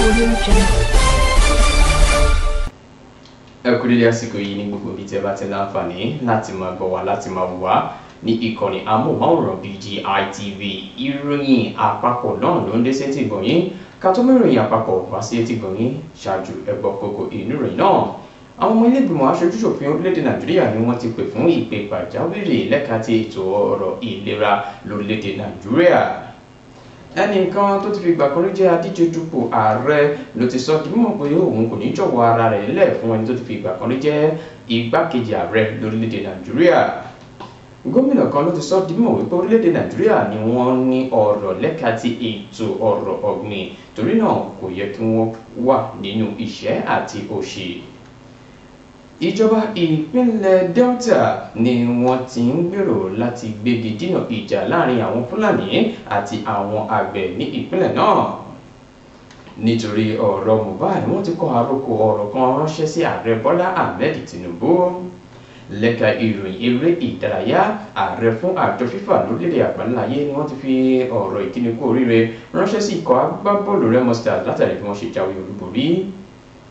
Audio Jungle. Ẹ kú dédé àsìkò yìí ní gbogbo ibi tí ẹ bá ti láǹfààní láti máa gbọ́ wa, láti máa wò wá ní ìkànnì amóhùnmáwòrán BGI TV. Ìròyìn àpapọ̀ náà ló ń dé sétí gbọ̀nyín. Ká tó mú ìròyìn àpapọ̀ wá sí etí gbọ̀nyín, ṣáájú ẹ gbọ́ kókó inú ìròyìn náà. Àwọn ọmọ ilé ìgbìmọ̀ aṣojúṣòfin orílẹ̀-èdè Nàìjíríà ni wọ́n ti pè fún ìpè pàjáwìrì lẹ́ka ti ètò ọ̀rọ̀ ìlera lórílẹ̀-èdè Nàìjíríà. Ẹnìkan tó ti fi ìgbà kan rí jẹ́ adíje dupò ààrẹ ló ti sọ di mímọ̀ pé òun kò ní jọ̀wọ́ ara rẹ̀ lẹ̀ fún ẹni tó ti fi ìgbà kan rí jẹ́ igbákejì ààrẹ lórílẹ̀-èdè Nàìjíríà. Gómìnà kan ló ti sọ di mímọ̀ wípé orílẹ̀-èdè Nàìjíríà ni wọ́n ní ọ̀rọ̀ lẹ́ka ti ètò ọ̀rọ̀ ọ̀gbìn, torí náà kò yẹ kí wọ́n wà nínú ìṣẹ́ àti òṣì. Ìjọba ìpínlẹ̀ Delta ni wọ́n ti ń gbèrò láti gbégi dínà ìjà láàrin àwọn Fúlàní àti àwọn àgbẹ̀ ní ìpínlẹ̀ náà. Nítorí ọ̀rọ̀ Mohbad, wọ́n ti kọ àròkọ ọ̀rọ̀ kan ránṣẹ́ sí ààrẹ Bọ́lá Ahmed Tinubu. Lẹ́ka ìròyìn eré ìdárayá, ààrẹ fún àjọ FIFA lórílẹ̀-èdè àgbáláyé ni wọ́n ti fi ọ̀rọ̀ ìkíni kú oríire ránṣẹ́ sí ikọ̀ agbábọ́ọ̀lù Remo Stars látàrí bí wọ́n ṣe jáwé olúborí.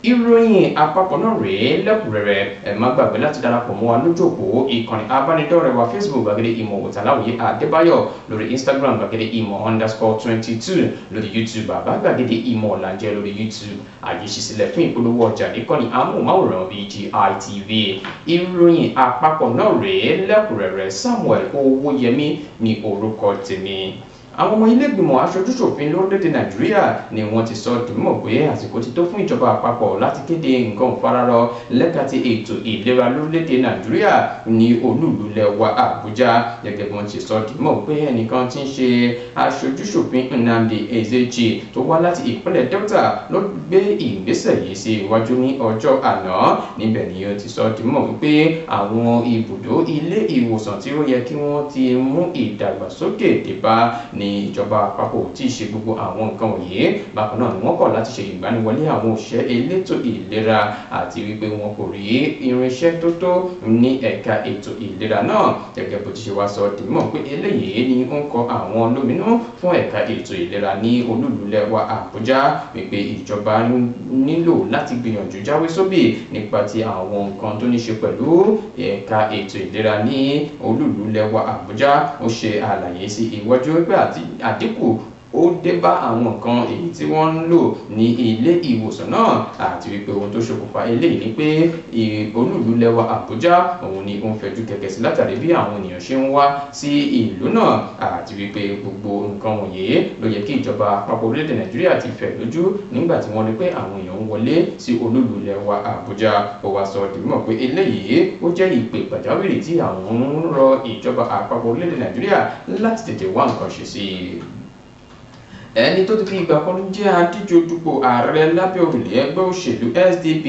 Ìròyìn àpapọ̀ náà rèé lẹ́kùnrẹ́rẹ́. Ẹ má gbàgbé láti darapọ̀ mọ́ wa lójú òpó ìkànnì abánidọ́rẹ̀ẹ́ wa Facebook Gbàgede Ìmọ̀ Òtàláwìyé Adébáyọ̀, lórí Instagram Gbàgede Ìmọ̀ _22, lórí YouTube Bàbá Gbàgede Ìmọ̀ Làǹjẹ́ lórí YouTube. Àyè ṣí sílẹ̀ fún ìpolówó ọjà níkànnì amóhùnmáwòrán BGI TV. Ìròyìn àpapọ̀ náà rèé lẹ́kùnrẹ́rẹ́. Samuel Owóyẹmí ní orúkọ tèmi. Àwọn ọmọ ilé ìgbìmọ̀ aṣojúṣòfin lórílẹ̀‐èdè Nàìjíríà ni wọ́n ti sọ di mímọ̀ pé àsìkò ti tó fún ìjọba àpapọ̀ láti kéde nǹkan ìfararọ lẹ́ka ti ètò ìlera lórílẹ̀‐èdè Nàìjíríà ní olúùlú ilẹ̀ wa Àbújá. Gẹ́gẹ́ bí wọ́n ti sọ di mímọ̀ pé ẹnìkan tí ń ṣe aṣojúṣòfin Nnamdi Ezechi tó wá láti ìpínlẹ̀ Delta ló gbé ìgbésẹ̀ yìí sí iwájú ní ọjọ́ àná. Níbẹ̀ ni ó ti sọ di mímọ̀ wípé àwọn ibùdó ilé ìwòsàn tí ó yẹ kí wọ́n ti mú ìdàgbàsókè dé bá ní ìjọba àpapọ̀ tí ì ṣe gbogbo àwọn nǹkan wọ̀nyí. Bákan náà ni wọ́n kọ̀ láti ṣe ìgbaniwọlé àwọn òṣìṣẹ́ elétò ìlera àti wípé wọn kò rí irinṣẹ́ tó tó ní ẹ̀ka ètò ìlera náà. Gẹ́gẹ́ bó ti ṣe wá sọ di mímọ̀ pé eléyìí ni ó ń kọ àwọn lóminú fún ẹ̀ka ètò ìlera ní olúùlú ilẹ̀ wa Àbújá, wípé ìjọba nílò láti gbìyànjú jáwé sóbì nípa ti àwọn nǹkan tó ní ṣe pẹ̀lú ẹ̀ka ètò ìlera ní olúùlú ilẹ̀ wa Àbújá. Ó ṣe àlàyé sí iwájú pé àdínkù ó dé bá àwọn nǹkan èyí tí wọ́n ń lò ní ilé ìwòsàn náà, àti wípé ohun tó ṣokùnfà eléyìí ni pé olúùlú ilẹ̀ wa Àbújá òun ni ó ń fẹjú kẹ̀kẹ́ sí látàrí bí àwọn ènìyàn ṣe ń wá sí ìlú náà, àti wípé gbogbo nǹkan wọ̀nyí ló yẹ kí ìjọba àpapọ̀ orílẹ̀-èdè Nàìjíríà ti fẹ̀ lójú nígbà tí wọ́n rí pé àwọn èèyàn ń wọlé sí olúùlú ilẹ̀ wa Àbújá. Ó wá sọ di mímọ̀ pé eléyìí ó jẹ́ ìpè pàjáwìrì tí àwọn ń rọ ìjọba àpapọ̀ orílẹ̀-èdè Nàìjíríà láti tètè wá nǹkan ṣe sí i. Ẹni tó ti fi ìgbà kan jẹ́ adíje dupò ààrẹ lábẹ́ òrùlé ẹgbẹ́ òṣèlú SDP,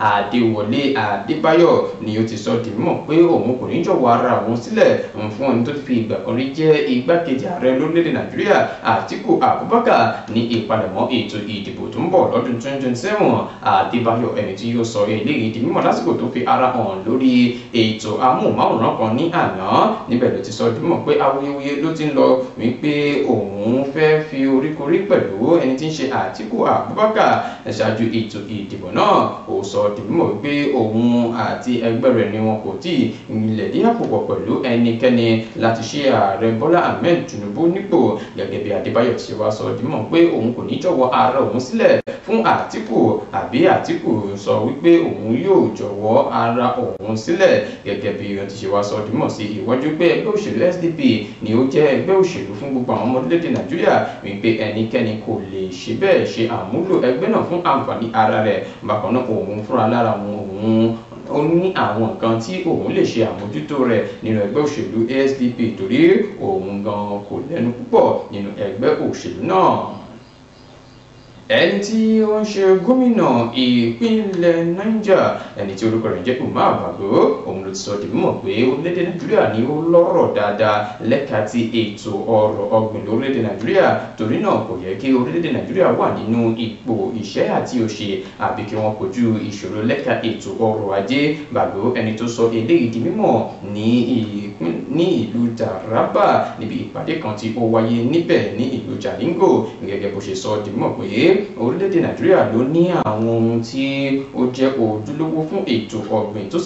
Adéwọlé Adébáyọ̀, ni ó ti sọ di mímọ̀ pé òun kò ní jọ̀wọ́ ara òun sílẹ̀ fún ẹni tó ti fi ìgbà kan rí jẹ́ igbákejì ààrẹ lórílẹ̀‐èdè Nàìjíríà Àtíkù Abubakar ní ìpalẹ̀mọ́ ètò ìdìbò tó ń bọ̀ lọ́dún 2027. Adébáyọ̀, ẹni tí yóò sọ eléyìí di mímọ̀ lásìkò tó fi ara hàn lórí ètò amóhùnmáwòrán kan ní àná. Níbẹ̀ ló ti sọ di mímọ̀ pé awuyewuye ló ti ń lọ wípé òun fẹ́ fi oríkorí pẹ̀lú ẹni tí ń ṣe Àtíkù Abubakar ṣáájú ètò ìdìbò náà. Ó sọ di mímọ̀ wípé òun àti ẹgbẹ́ rẹ̀ ni wọn kò tí ì lẹ̀dí àpòpọ̀ pẹ̀lú ẹnikẹ́ni láti ṣe ààrẹ Bọ́lá Ahmed Tinubu nípò. Gẹ́gẹ́ bí Adébáyọ̀ ti ṣe wá sọ di mímọ̀ pé òun kò ní jọ̀wọ́ ara òun sílẹ̀ fún Àtíkù, àbí Àtíkù sọ wípé òun yóò jọ̀wọ́ ara òun sílẹ̀. Gẹ́gẹ́ bí wọ́n ti ṣe wá sọ di mímọ̀ sí iwájú pé ẹgbẹ́ òṣèlú SDP ni ó jẹ́ ẹgbẹ́ òṣèlú fún gbogbo àwọn ọmọ orílẹ̀-èdè Nàìjíríà, wípé ẹnikẹ́ni kò lè ṣe bẹ́ẹ̀ ṣe àmúlò ẹgbẹ́ náà fún àǹfààní ara rẹ̀. Bákan náà òun fúnra lára òun ó ní àwọn nǹkan tí òun lè ṣe àmójútó rẹ̀ nínú ẹgbẹ́ òṣèlú SDP, torí òun gan kò lẹ́nu púpọ̀ nínú ẹgbẹ́ òṣèlú náà. Ẹni tí ó ń ṣe gómìnà ìpínlẹ̀ Niger, ẹni tí orúkọ rẹ̀ jẹ́ Umar Bago, òun ló ti sọ di mímọ̀ pé orílẹ̀-èdè Nàìjíríà ni ó lọ́rọ̀ dáadáa lẹ́ka ti ètò ọrọ̀ ọ̀gbìn lórílẹ̀-èdè Nàìjíríà, torí náà kò yẹ kí orílẹ̀-èdè Nàìjíríà wà nínú ipò ìṣẹ́ àti òṣì àbí kí wọ́n kojú ìṣòro lẹ́ka ètò ọrọ̀ ajé. Bago, ẹni tó sọ eléyìí di mímọ̀ ní ní ìlú Taraba níbi ìpàdé kan tí ó wáyé níbẹ̀ ní ìlú Jalingo. Gẹ́gẹ́ bó ṣe sọ di mímọ̀ pé orílẹ̀-èdè Nàìjíríà ló ní àwọn ohun tí ó jẹ́ ojúlówó fún ètò ọ̀gbìn tó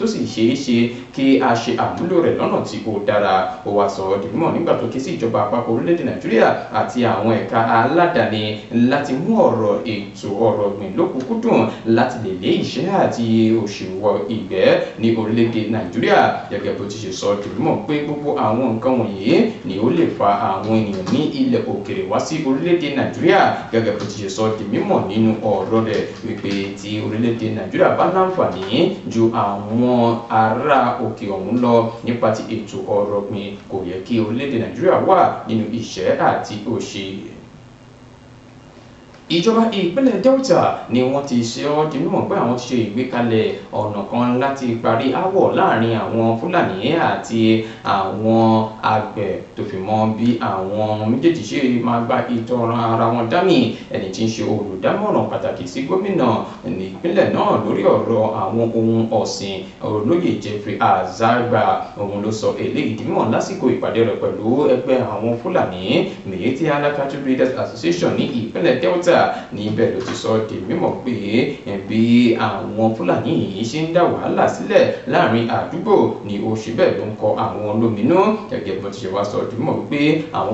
sì ṣeé ṣe kí a ṣe àmúlò rẹ̀ lọ́nà tí ó dára. Ó wá sọ di mímọ̀ nígbà tó ké sí ìjọba àpapọ̀ orílẹ̀-èdè Nàìjíríà àti àwọn ẹ̀ka aládàáni láti mú ọ̀rọ̀ ètò ọ̀rọ̀ ọ̀gbìn lókùnkúndùn láti lè lé ìṣẹ́ àti òṣì wọ ìgbẹ́ ní orílẹ̀-èdè Nàìjíríà. Gẹ́gẹ́ bó ti ṣe sọ di mímọ̀ pé gbogbo àwọn nǹkan wọ̀nyí ni ó lè fa àwọn ènìyàn ní ilẹ̀ òkèrè wá sí orílẹ̀-èdè Nàìjíríà. Gẹ́gẹ́ bó ti ṣe sọ di mímọ̀ nínú ọ̀rọ̀ rẹ̀ wípé tí orílẹ̀-èdè Nàìjíríà bá láǹfààní ju àwọn ará òkè ọ̀hún lọ nípa ti ètò ọ̀rọ̀ ọ̀gbìn, kò yẹ kí orílẹ̀-èdè Nàìjíríà wà nínú ìṣẹ́ àti òṣì. Ìjọba ìpínlẹ̀ Delta ni wọ́n ti ṣe ọ́ di mímọ̀ pé àwọn ti ṣe ìgbékalẹ̀ ọ̀nà kan láti parí aáwọ̀ láàrin àwọn Fúlàní àti àwọn àgbẹ̀ tó fi mọ́ bí àwọn méjèèjì ṣe máa gba ìtọ́ran ara wọn dání. Ẹni tí ń ṣe olùdámọ̀ràn pàtàkì sí gómìnà nípínlẹ̀ náà lórí ọ̀rọ̀ àwọn ohun ọ̀sìn, olóyè Jeffrey Azagba, òun ló sọ eléyìí di mímọ̀ lásìkò ìpàdé rẹ̀ pẹ̀lú ẹgbẹ́ àwọn Fúlàní Miyetti Allah Cattle Breeders Association ní ìpínlẹ̀ Delta. Níbẹ̀ ló ti sọ di mímọ̀ pé bí àwọn Fúlàní yìí ṣe ń dá wàhálà sílẹ̀ láàrin àdúgbò ni ó ṣe bẹ́ẹ̀ ló ń kọ àwọn lóminú. Gẹ́gẹ́ bó ti ṣe wá sọ di mímọ̀ pé àwọn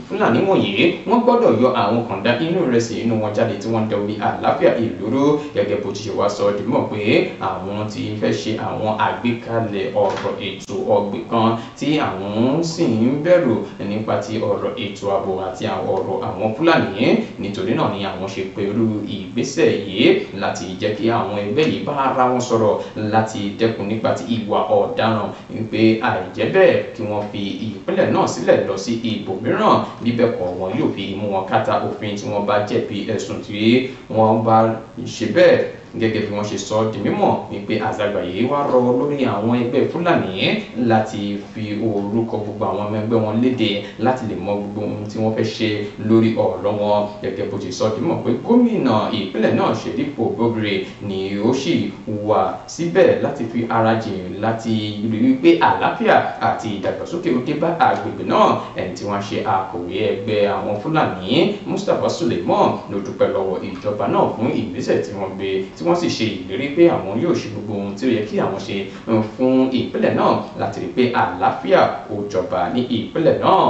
Fúlàní wọ̀nyí wọ́n gbọ́dọ̀ yọ àwọn kàndá inú ìrẹsì inú wọn jáde tí wọ́n ń da omi àlàáfíà ìlú rú. Gẹ́gẹ́ bó ti ṣe wá sọ di mímọ̀ pé àwọn ti fẹ́ ṣe àwọn àgbékalẹ̀ ọ̀rọ̀ ètò ọ̀gbìn kan tí àwọn sì ń bẹ̀rù nípa ti ọ̀rọ̀ ètò ààbò àti ọ̀rọ̀ àwọn Fúlàní. Nítorí náà ni àwọn ṣe pẹ̀lú ìgbésẹ̀ yìí láti jẹ́ kí àwọn ẹgbẹ́ yìí bá ara wọn sọ̀rọ̀ láti dẹ́kun nípa ti ìwà ọ̀daràn, wípé àìjẹ́ bẹ́ẹ̀ kí wọ́n fi ìpínlẹ̀ náà sílẹ̀ lọ sí ibòmíràn, bíbẹ̀ kọ́ wọn yóò fi imú wọn kàtà òfin tí wọ́n bá jẹ̀bi ẹ̀sùn tí wọ́n bá ṣe bẹ́ẹ̀. Gẹ́gẹ́ bí wọ́n ṣe sọ di mímọ̀ wípé Azagba yìí wá rọ lórí àwọn ẹgbẹ́ Fúlàní láti fi orúkọ gbogbo àwọn ọmọ ẹgbẹ́ wọn léde láti lè mọ gbogbo ohun tí wọ́n fẹ́ ṣe lórí ọ̀rọ̀ wọn. Gẹ́gẹ́ bó ti sọ di mímọ̀ pé gómìnà ìpínlẹ̀ náà Ṣèdípò Bóbire ni ó sì wà síbẹ̀ láti fi ara jìn láti rí wípé àlàáfíà àti ìdàgbàsókè ó dé bá agbègbè náà. Ẹni tí wọ́n ṣe akọ̀wé ẹgbẹ́ àwọn Fúlàní Mustapha Suleiman ló dúpẹ́ lọ́wọ́ ìjọba náà fún ìgbésẹ̀ tí wọ́n gbé, tí wọ́n sì ṣe ìlérí pé àwọn yóò ṣe gbogbo ohun tí ó yẹ kí àwọn ṣe fún ìpínlẹ̀ náà láti rí pé àlàáfíà ó jọba ní ìpínlẹ̀ náà.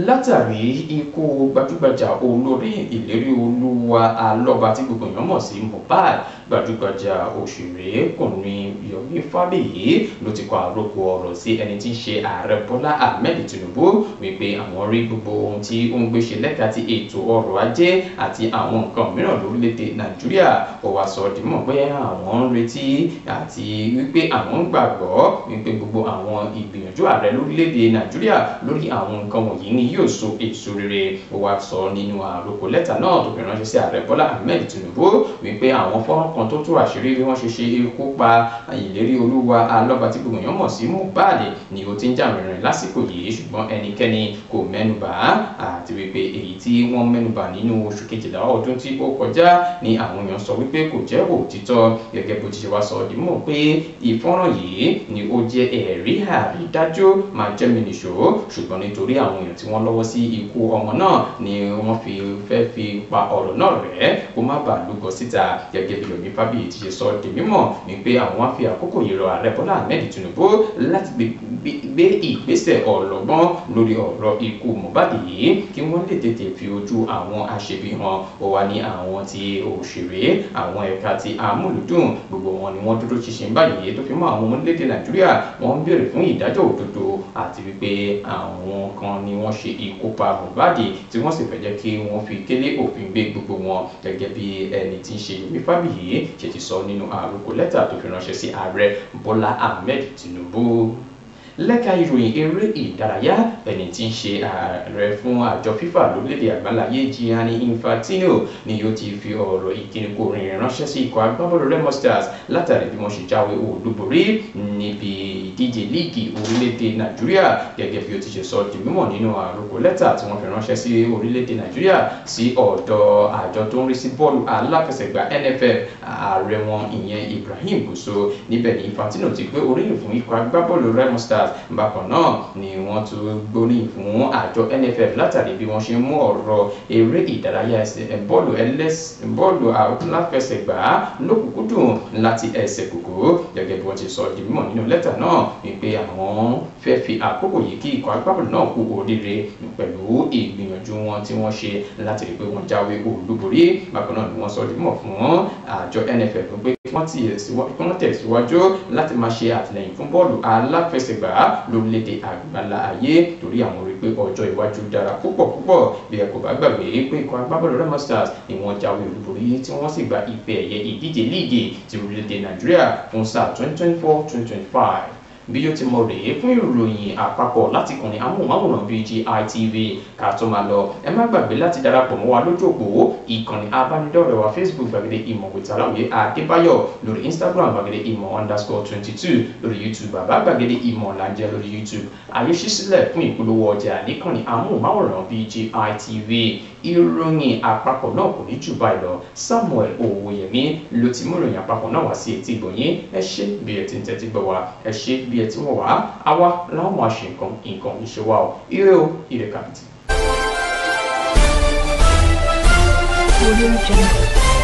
Látàrí ikú gbajúgbajà olórí Ìlérí Olúwa Alọ́ba tí gbogbo èèyàn mọ̀ sí Mohbad, gbajúgbajà òṣèrékùnrin Yomi Fabiyi ló ti kọ àròkọ ọ̀rọ̀ sí ẹni tí ń ṣe ààrẹ Bọ́lá Ahmed Tinubu wípé àwọn rí gbogbo ohun tí ó ń gbé ṣe lẹ́ka ti ètò ọrọ̀ ajé àti àwọn nǹkan mìíràn lórílẹ̀‐èdè Nàìjíríà. Ó wá sọ di mímọ̀ pé àwọn ń retí àti wípé àwọn ń gbàgbọ́ wípé gbogbo àwọn ìgbìyànjú ààrẹ lórílẹ̀‐èdè Nàìjíríà lórí àwọn nǹkan wọ̀nyí ni yóò so èso rere. Ó wá sọ nínú àròkọ lẹ́tà náà tó fi ránṣẹ́ sí ààrẹ Bọ́lá Ahmed Tinubu wípé àwọn fọ́nrán kan tó tú àṣírí bí wọ́n ṣe ṣe ikú pa Ìlérí Olúwa Alọ́ba tí gbogbo èèyàn mọ̀ sí Mohbad ni ó ti ń jà rìnrìn lásìkò yìí, ṣùgbọ́n ẹnikẹ́ni kò mẹ́nubà, àti wípé èyí tí wọ́n mẹ́nubà nínú oṣù kejìlá ọdún tí ó kọjá ni àwọn èèyàn sọ wípé kò jẹ́ òtítọ́. Gẹ́gẹ́ bó ti ṣe wá sọ di mọ̀ pé ìfọ́nrán yìí ni ó jẹ́ ẹ̀rí àrídájú máa jẹ́ mi nìṣó, ṣùgbọ́n nítorí àwọn èèyàn tí wọ́n lọ́wọ́ sí ikú ọmọ náà ni wọ́n fi fẹ́ fi pa ọ̀rọ̀ náà rẹ́ kó má bàa lúgọ síta. Gẹ́gẹ́ bí Yomi Fabiyi ti ṣe sọ di mímọ̀ wípé àwọn á fi àkókò yìí rọ ààrẹ Bọ́lá Ahmed Tinubu láti gbé ìgbésẹ̀ ọlọ́gbọ́n lórí ọ̀rọ̀ ikú Mohbad yìí kí wọ́n lè tètè fi ojú àwọn aṣebi hàn. Ó wà ní àwọn ti òṣèré, àwọn ẹ̀ka ti amúlùdùn, gbogbo wọn ni wọ́n dúró ṣinṣin báyìí tó fi mọ́ àwọn ọmọ orílẹ̀-èdè Nàìjíríà. Wọ́n ń béèrè fún ìdájọ́ òdodo àti wípé àwọn kan ni wọ́n ṣe ikú pa Mohbad tí wọ́n sì fẹ́ jẹ́ kí wọ́n fi kélé òfin gbé gbogbo wọn. Gẹ́gẹ́ bí ẹni tí ń ṣe Yomi Fabiyi ṣe ti sọ nínú àròkọ lẹ́tà tó fi ránṣẹ́ sí ààrẹ Bọ́lá Ahmed Tinubu. Lẹ́ka ìròyìn eré ìdárayá, ẹni tí ń ṣe ààrẹ fún àjọ FIFA lórílẹ̀‐èdè àgbáláyé Gianni Infantino ni yóò ti fi ọ̀rọ̀ ìkíni kú oríire ránṣẹ́ sí ikọ̀ agbábọ́ọ̀lù Remo Stars látàrí bí wọ́n ṣe jáwé olúborí níbi ìdíje ìdíje líìgì orílẹ̀-èdè Nàìjíríà gẹ́gẹ́ bí ó ti ṣe sọ di mímọ̀ nínú àròkọ lẹ́tà tí wọ́n fi ránṣẹ́ sí orílẹ̀-èdè Nàìjíríà sí ọ̀dọ̀ àjọ tó ń rí sí bọ́ọ̀lù aláfẹsẹ̀gbá NFF, ààrẹ wọn ìyẹn Ibrahim Gusau. Níbẹ̀ ni Infantino ti gbé oríyìn fún ikọ̀ agbábọ́ọ̀lù Remo Stars. Bákan náà ni wọ́n tún gbóríyìn fún àjọ NFF látàrí bí wọ́n ṣe mú ọ̀rọ̀ eré ìdárayá bọ́ọ̀lù aláfẹsẹ̀gbá lókùnkúndùn láti ẹsẹ̀ kòkó. Gẹ́gẹ́ bí wọ́n ti sọ di mímọ̀ nínú lẹ́tà náà wípé àwọn fẹ́ fi àkókò yìí kí ikọ̀ agbábọ́ọ̀lù náà kú oríire pẹ̀lú ìgbìyànjú wọn tí wọ́n ṣe láti rí pé wọ́n jáwé olúborí. Bákan náà ni wọ́n sọ di mímọ̀ fún àjọ NFF pé kí wọ́n tẹ̀síwájú láti máa ṣe àtìlẹ́yìn fún bọ́ọ̀lù aláfẹsẹ̀gbá lórílẹ̀‐èdè àgbàlá ayé torí àwọn rí pé ọjọ́ iwájú dára púpọ̀ púpọ̀. Bí ẹ kò bá gbàgbé pé ikọ̀ agbábọ́ọ̀lù Remo Stars ni wọ́n jáwé olúborí tí wọ́n sì gba ife ẹ̀yẹ ìdíje líìgì ti orílẹ̀-èdè Nàìjíríà fún sáà 2024-2025. Bí ó ti mọ rèé fún ìròyìn àpapọ̀ láti kànnì amóhùnmáwòrán BGI TV. Ká tó máa lọ, ẹ má gbàgbé láti darapọ̀ mọ́ wa lójú òpó ìkànnì abánidọ́rẹ̀ẹ́ wa Facebook Gbàgede Ìmọ̀ with Aláwìyé Adébáyọ̀, lórí Instagram Gbàgede Ìmọ̀ _22, lórí YouTube Bàbá Gbàgede Ìmọ̀ là ń jẹ́ lórí YouTube. Àyè ṣí sílẹ̀ fún ìpolówó ọjà níkànnì amóhùnmáwòrán BGI TV. Ìròyìn àpapọ̀ náà kò ní jù báyìí lọ. Samuel Owóyẹmí ló ti mú ìròyìn àpapọ̀ náà wá sí etí ìgbọ̀nyín. Ẹ ṣé bí ẹ ti ń tẹ́tí gbọ́ wa, ẹ ṣé bí ẹ ti wọ̀ wá. Àwa làwọn máa ṣe nǹkan nǹkan ìṣe wa o. Ire o, ire kàbìtì. Audio Jungle.